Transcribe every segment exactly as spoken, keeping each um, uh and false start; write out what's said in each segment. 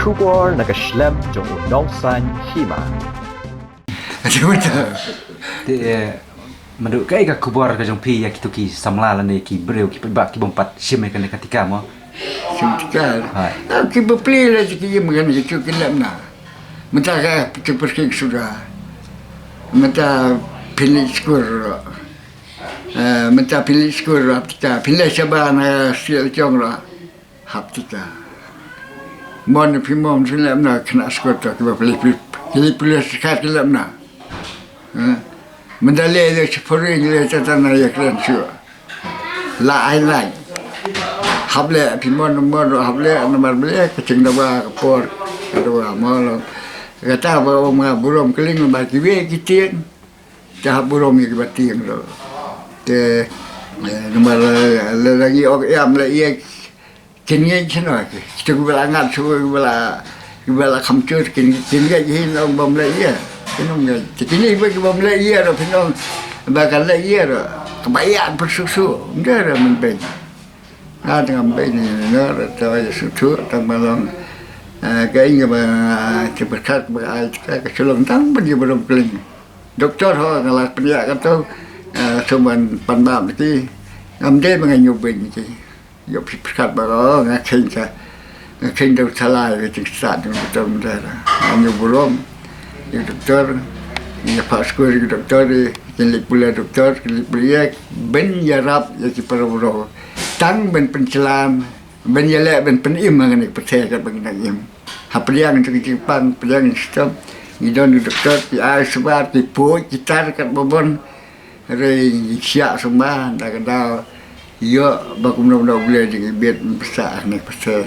Khubor na ka shlem jong u nongsan hima. Te, eh, madu kaei ka khubor ka jong phi ïa kito ki samla lane ki briew ki paidbah ki bym pat shim ïa kane ka tika mo? Shim tika. Hai. Ah, ki bapli la ki im kane ki tu ki lem na. Mynta ka tu persing suda. Mynta pynleit skul. Eh, mynta pynleit skul hap tika. Pynleit shabar na sia jong ra. Hap tika. Mon phi mon phi lem na khynnah skul to kiba pli pli. Ki pli skat ki lem na. Eh. Mynta le le chi pori le ta ta na ïa kren shu. La ai lai. Hap le phi mon mon hap le namar ble ka ching da ba ka por. Ka da ba mo lo. Kata ba ong nga burom kling ba ki we ki tieng. Te hap burom ïa kiba tieng ruh. Te, eh, namar, eh, lada ngi ong ïam la ïa kin ngeit shano ki. Kita kiba la ngat shuh, kiba la, kiba la kham chur, kin, kin ngeit hi ong bym la ïa. Kin ong ngeit. Te kine kiba, kiba bym la ïa ruh, kin ong ba kan la ïa ruh. Kaba ïa pyrsuh suh. Ym dei ruh mynbeiñ. Nga tang mynbeiñ ne, ne, ruh, to ïa sngewthuh, tang ba long, eh, ka ïing ba, eh, ki pyrkhat ba ai ka, ka shu long tang ban ïa burom kling. Doktor ho nga la pynïaid kato, eh, shu ban pan bam ki. Ngam dei ba nga ñiewbeiñ ki. Ïoh phi pyrkhat ba, oh, nga kheiñ ka. Nga kheiñ da u thalai ka jingstad jong u doktor mynta. Nga ñiew burom ïa u doktor. Nga phah skul ïa u doktor, kin leit pule doktor, kin leit pule ïa, ban ïarap ïa ki para burom. Tang ban pynjlan, ban ïaleh, ban pynim ha kane ka pyrthei katba ngi dang im. Ha pdiang jong ka jingpang, pdiang jong ka shitom. Ngi don ki doktor, ki ai sumar, ki pud, ki tar katba bun. Hynrei ngi shiah sumar, da ka daw ïoh ba kumno kumno U Blei jong ngi bit pynpisa ha kane ka pyrthei.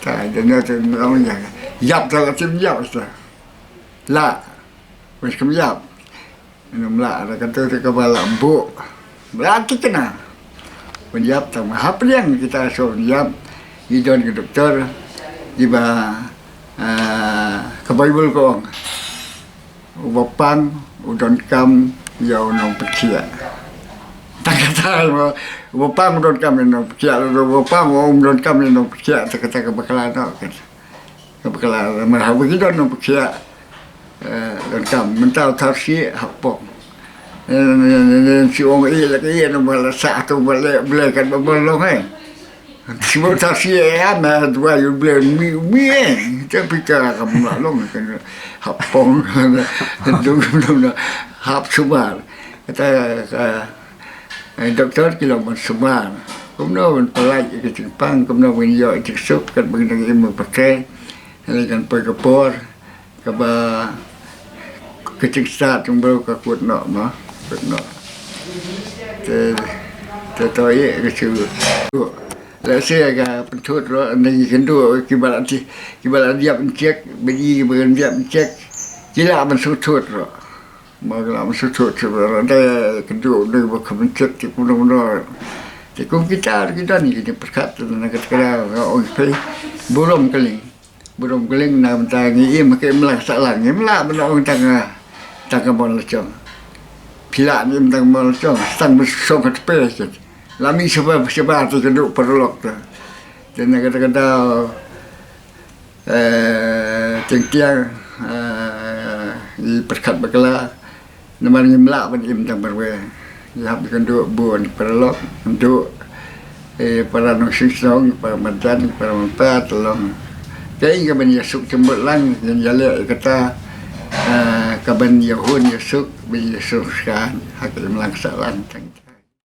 Ta da na te nong ïa. Ïap ta ka tim ïap ta. La. Wis kum ïap. Ngam lah, da kata te kaba lah buh. Lah thikna. Ban ïap tang ha pdiang kita shu ban ïap. Ngi don ki doktor kiba, ah, ka Baibl ka ong, uba pang u donkam ïa u nongpynkhiah. Tang kata mo, uba pang u donkam ïa u nongpynkhiah, uba pang u donkam ïa u nongpynkhiah, tang kata ka bakla noh kan. Ka bakla, namar haba ki don nongpynkhiah, eh, donkam, mynta u tharshi hap pong. Eh, eh, eh, eh, shu ong ïa la ka ïa namar la sah tu ba leh Blei katba bun long eh. Shu ba u tharshi eh, ma dua ïa Blei mi, mi eh. Te phi ka kam la long kan hap pong. Dum, dum, dum, hap sumar. Kata ka Eh, doktor ki long ban sumar. Kumno ban pynlait ïa ka jingpang, kumno ban ïoh ïa ka jingsuk, katba ngi dang im ha pyrthei. Hynrei kan poi ka por kaba ka jingstad jong u briew ka kut noh mo, kut noh. Te, te to ïa ka shu. Lehse ka pynthut ruh, ngi kynduh kiba la ti, kiba la dep injek, ba ïa kiba la dep injek. Ki lah ban shu thut ruh. Ba ka la mynta shu thut shu ba la dei ka duh dei ba ka mynchit ki kumno kumno. Te kum kita ki don ki pyrkhat na ka tkra nga ong phi burom kylling. Burom kylling na mynta ngi im ha ka imlang sahlang, ngim lah ban ong tang, tang ka mon la jong. Phi lah ngi im tang ka mon la jong, tang ba song ka tpe shet. La mih shuwa shuwa te ka duh paralok te. Te na kata ka daw, eh, tieng tieng, eh, i pyrkhat bakla. Namar ngim lah ban im tang marwei. Ngi hap ban duh bun paralok, duh, eh, para nongshong shnong, para madan, para mynta te long. Kaei kaban ïasuk jingmut lang, ngin ïaleh ïa kata, eh, kaban ïahun ïasuk, ban ïasuk skan ha ka imlang sahlang tang.